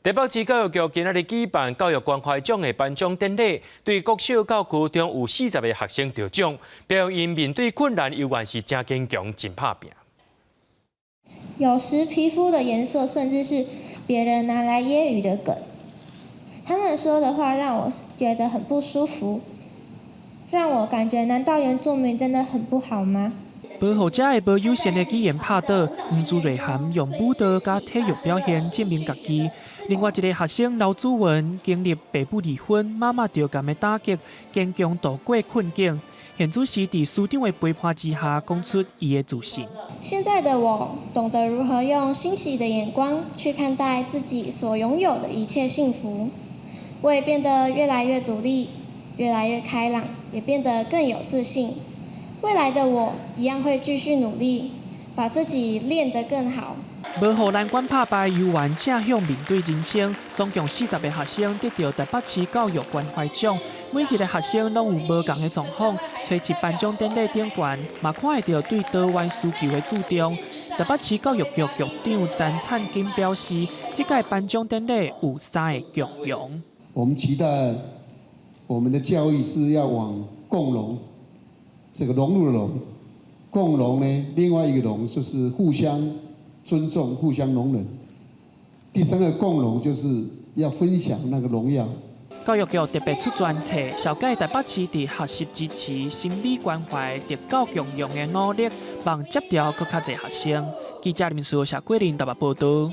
台北市教育局今仔日舉辦教育關懷獎的頒獎典禮，對國小到高中有40個學生得獎，表揚𪜶面對困難猶原是誠堅強、真拍拚。有時皮膚的顏色甚至是別人拿來揶揄的梗，他們說的話讓我覺得很不舒服，讓我感覺難道原住民真的很不好嗎？保護者的無友善的語言拍倒，黃朱瑞涵用舞蹈佮體育表現證明家己。另外一个學生劉祖文經歷爸母離婚、媽媽著癌的打擊，堅強度過困境。現主時佇師長的陪伴之下，講出伊的自信。現在的我懂得如何用欣喜的眼光去看待自己所擁有的一切幸福。我也變得越來越獨立，越來越開朗，也變得更有自信。未來的我一樣會繼續努力，把自己練得更好。無予難關拍敗，猶原正向面對人生。總共40個學生得著台北市教育關懷獎，每一个學生攏有無仝的狀況。初七頒獎典禮頂懸，嘛看會著對多元需求的注重。台北市教育局局長詹燦金表示，這屆頒獎典禮有三个共融。我們期待我們的教育是要往共融，這個融入的融，共融呢，另外一個融就是互相尊重、互相容忍。第三個共榮就是要分享那個榮耀。教育局特別出專冊，紹介台北市佇學習支持、心理關懷、特教共融的努力，望接著閣較濟學生。記者林書謝桂林台北報道。